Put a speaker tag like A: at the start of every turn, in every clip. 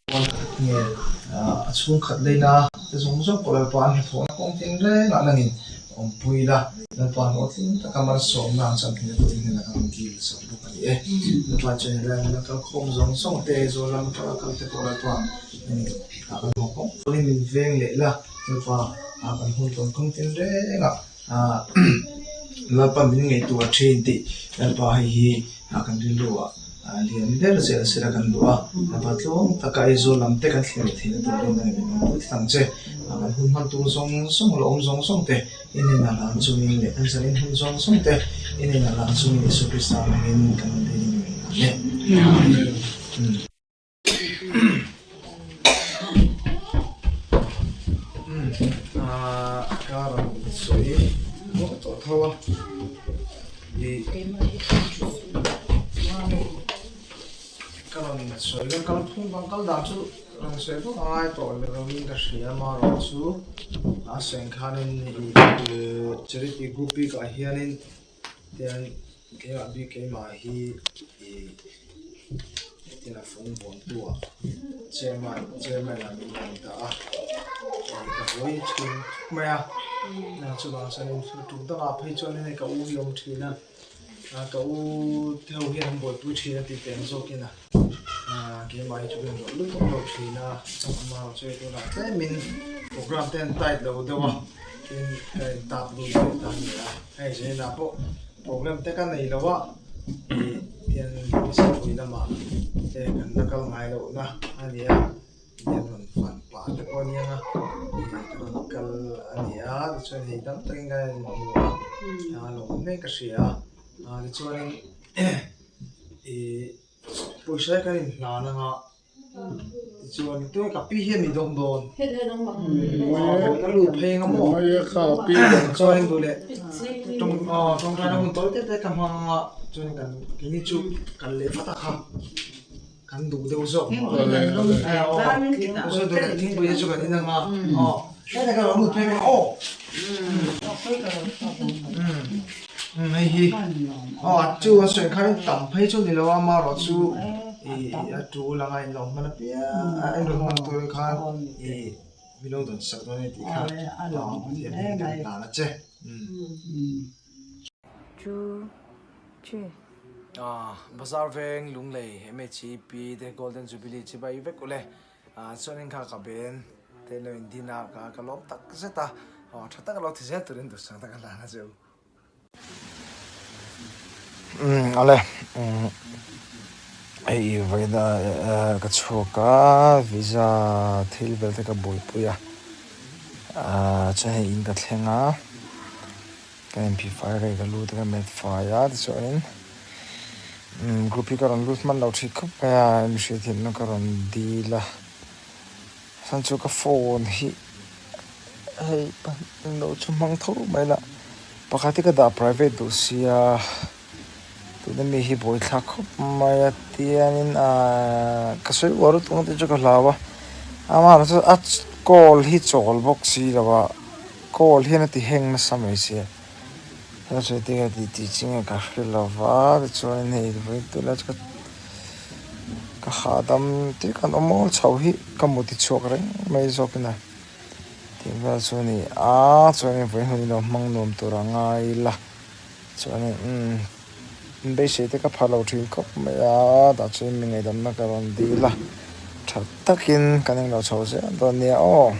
A: Nge a chhungkhat leina te zawng zawng pawh Lalpa an hnathawhna kawng tin rengah langin awmpui la, Lalpa hlawhtling taka malsawmna ang chuan thil turin hnenah ka rawn dil sak bawk a ni e. Lalpa chuan helai hmuna kal khawm zawng zawng te, zawl lam atanga kal te pawh Lalpa engin a kan haw kawng pawhin min veng leh la, Lalpa kan hun tawn kawng tin rengah Lalpa min ngaihtuah thin tih Lalpa hei hi kan rilru ah lian ber zel sela kan duh a, Lalpa tluang taka Aizawl lam te kan thlir leh theihna turin a ni min awm pui tlat ang che. Kan hun hman tur zawng zawng leh awm zawng zawng te i hnenah hlan chungin leh kan zanin hun zawng zawng te i hnenah hlan chungin Isua Krista hmangin kan rawn dil in i min hlan e. Amen. Ka rawn sawi nual tawh tho a ih ka rawn sawi ka kal phung vang kal dan chu rawn sawi vak a ngai tawh lovin ka hria amaherawh chu a sawi khanin ih charity group bikah hianin tian keimah bik keimah hi ih. Tina fung vuantu ah chairman chairman ah min rawn dah a ih ka hawi thin khawp mai a nang chuvang chuanin tum dangah phei chuanin hei ka u hi a awm thin a ah ka u te ho hian an buaipui thin a tih te ang zawkin a ah keimah hi chu ka inrawlh lutuk lo thin a amaherawh chu hei tunah tlemin program te an tight lo deuh a tin ka in tap lut ve ta a ni a hei zaninah pawh program te ka nei lo a ih hian Sangpui lamah te kan la kal ngai loh na a ni a hian rawn fan pah te pawh a ni ang a ih ka rawn kal a ni a tichuan hei dam takin kan inhmu a a lawm hle ka hria a tichuanin ih pawisa hi kan inhlan ang a. Tichuan tuna ka pi hian mi dawng dawn. Ka lut phei anga maw? Chuan duh leh tawng tawngtaina hun tawi te te ka hmang anga chuan kan keini chu kal leh vat a kha kan duh deuh zawk mah. Chuan duh leh thingpui te chu kan in anga aw heta ka lo lut phei anga aw. Hei hi aw chu an sawi khan tam phei chu ni lo a amaherawh chu ih a tul anga in lo hman apiang a in rawn hman tur khan ih min lo dawn sak dawn a ni tih kha aw Pathian hi kan hlan a che. Bazar veng Lunglei MHEP te Golden Jubilee chibai vek ule. Chuanin kha ka ben te lo in din a ka ka lawm tak zet a aw tha tak a lo ti zel turin duhsak tak a hlan a che u. Umm awle umm hei vawiin a ka chhuak a visa thil vel te ka buaipui a ah chuan hei in ka thleng a ka inphih fai rei ka lu te ka met fai a tichuanin Umm group hi ka rawn lut hman lo thin khawp mai a mihriathiamna ka rawn dil a chuan chu ka phone hi hei pahnih lo chu hmang tho mai la pakhat hi ka dah private duh sia tuna mi hi buaithlak khawp mai a tiangin ahh ka sawi uar lutuk ang tih chu ka hlau a amaherawhchu a call hi chawl bawk si lo a call hian a ti heng nasa mai sia. Heng sawi te hian tih tih chi nge ka hre lo va tichuanin hei vawi tuna chu ka hahdam tih kan awm awl chho hi ka mu ti chhuak reng mai zawkin a tih vel chu a ni a chuanin vawi hun ilo hmang nuam tur a ngai ila chuanin umm beisei te ka pha lo thin khawp mai a tah chuan mi ngaihdamna ka rawn dil a tha takin kan englo chho zel dawn nia aw.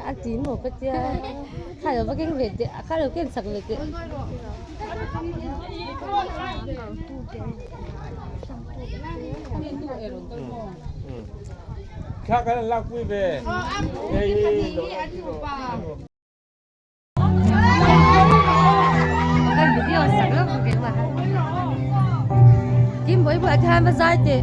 B: A ti maw ka tia kha lo va keng ve teh kha lo ken sak ve teh. Kan video sak lo ka keng lah Kim bawih buah te han va zai teh.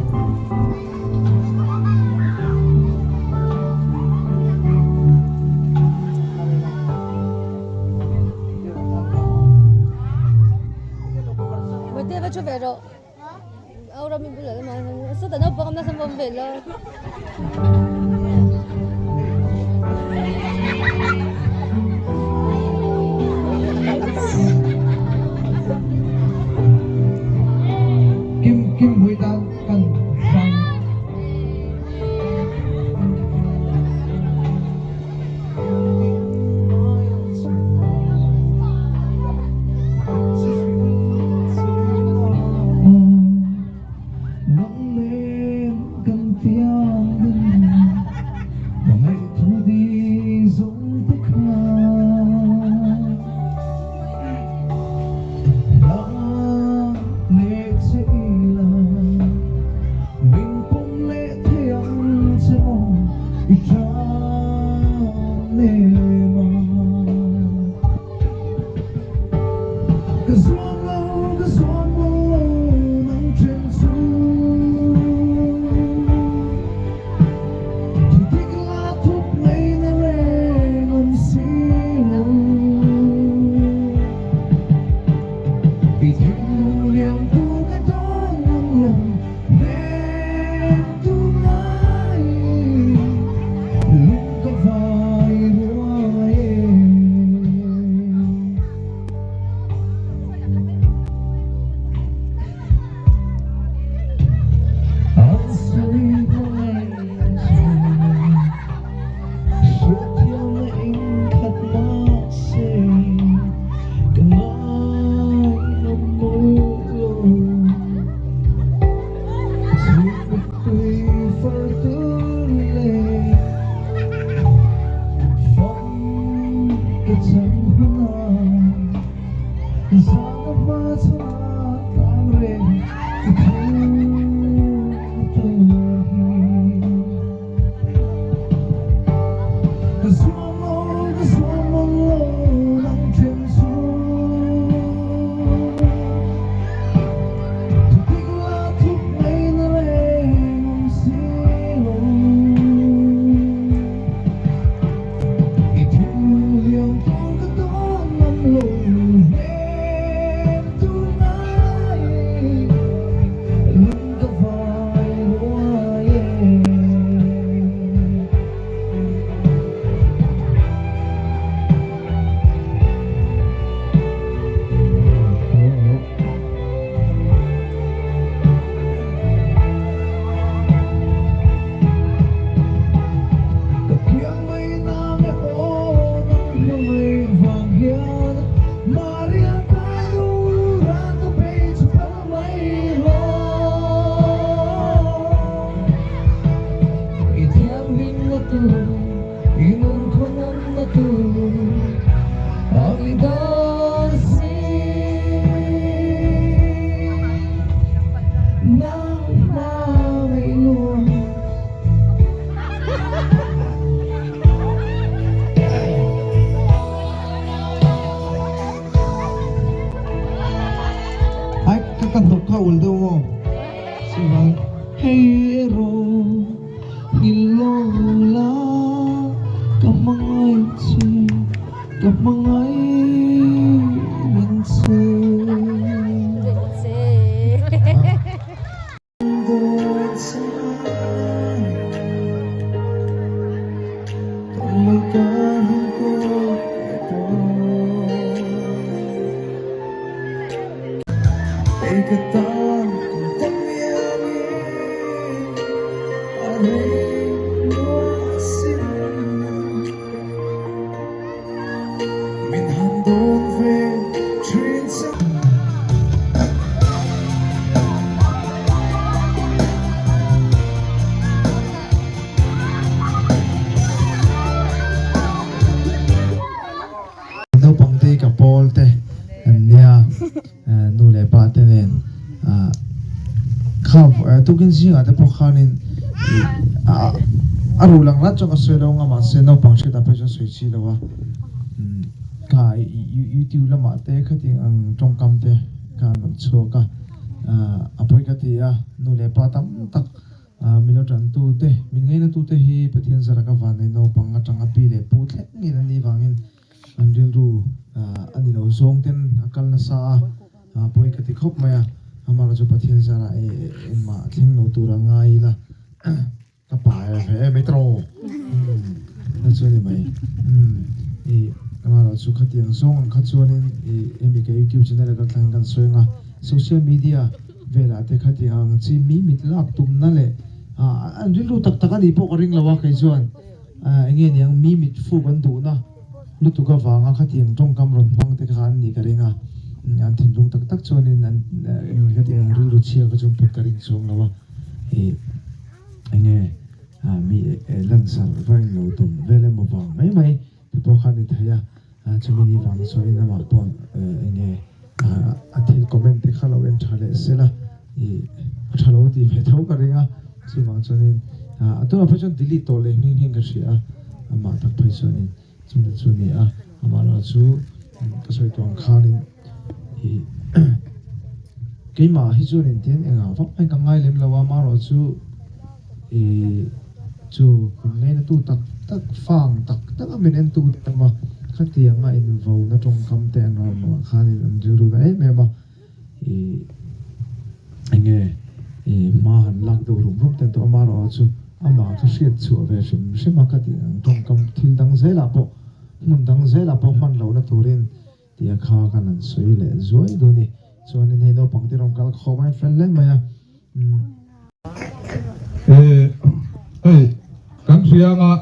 B: Bawihte va thu ve rawh. Au ram in bulah lamah hian sawtah naupang awm na sawn va awm ve lo.
A: Kim Kim Hui tan kan sang.
C: Ai ka ka hnawk kha ul deuh maw? Chuvang hei erawh nghilh lo la ka hmangaih che ka hmangaih reng che.
A: Kha tukin zingah te pawh khanin a ruh lang rat chuan ka sawi lo ang a mahse naupang hriatah phei chuan sawi chi lo a kha youtube lamah te khatiang ang tawngkam te kha an rawn chhuak a a pawi ka ti a nu leh pa tam tak milo tantu te min ngaina tu te hi Pathian zara ka vanneih naupang atanga pi leh pu thleng ngei an nih vangin An rilru a ni lo zawng ten a kal nasa a, pawi ka ti khawp mai a, amaherawhchu chu Pathian zarah engmah thleng lo tur a ngai ila ka pa e ve em ei tawh na chu a ni mai. I amaherawhchu chu khatiang zawng ang kha chuanin i hemi ka youtube channel a kal thlangin kan sawi ang a, social media velah te khatiang ang chi mi mit lak tumna leh an rilru tak tak a nih pawh ka ring lo a kei chuan. Eng nge niang mi mit fuk an duhna lutuk avanga khatiang tawngkam rawn hmang te kha an nih ka ring a, an thinlung tak tak chuanin an eng nge khatiang rilru chhia kha chu an put ka ring chuang lo a, ih eng nge mi lansar va englo tum vel emaw vang mai mai te pawh kha a ni thei a, chumi ni vang chuanin amah pawh eng nge a thil comment te kha lo en tha leh sel a, ih a tha lo tih ve tho ka ring a, chuvang chuanin a tunah phei chuan delete tawh leh nghing nghing ka hria a, amah tak phei chuanin chumi chu a ni a, amah erawh chu ka sawi tawh ang khanin ih keimah hi chuanin tian engah vak mai ka ngai lem lo a, amaherawh chu ih chu min ngaina tu tak tak fang tak tak a min en tu te awm a, khatianga invauna tawngkam te an rawn awm ah khanin an rilru na em em a. Ih enge ih hma han lak deuh rum rum ten tawh amaherawh chu amah kha hriat chhuah ve hrim hrim a ka tih ang tawngkam thil dang zelah pawh hmun dang zelah pawh hman lohna turin tih a kha kan han sawi leh zuai duh a ni. Chuanin hei naupang te rawn kal khawm a fel hle mai a.
D: Ih hei kan hria anga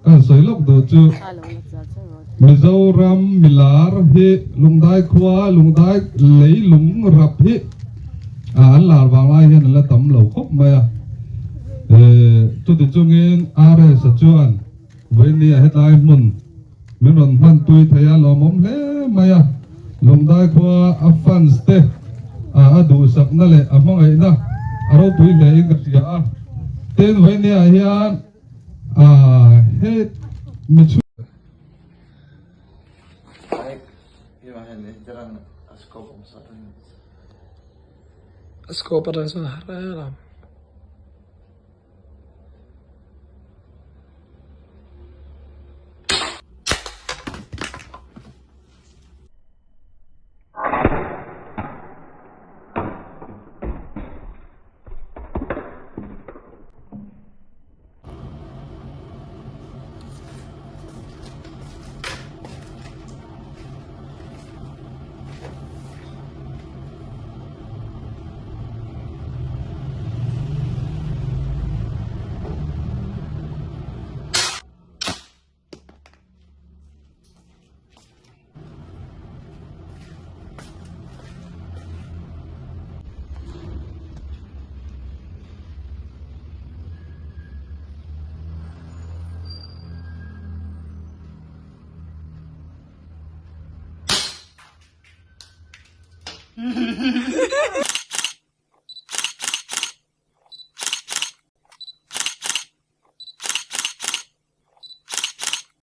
D: kan sawi lawk duh chu Mizoram milar hi Lungdai khua Lungdai lei lung rap hi an lar vang lai hian an la tam lo khawp mai a. Ih chuti chungin RS a chuan vawiin a hetlai hmun Min rawn hman tui thei a lawmawm hle mai a, Lungdai khua a fans te a duhsakna leh a hmangaihna a ropui hle in ka hria a, tin vawinia hian he mi chhu.
E: Scope atang chuan a har em.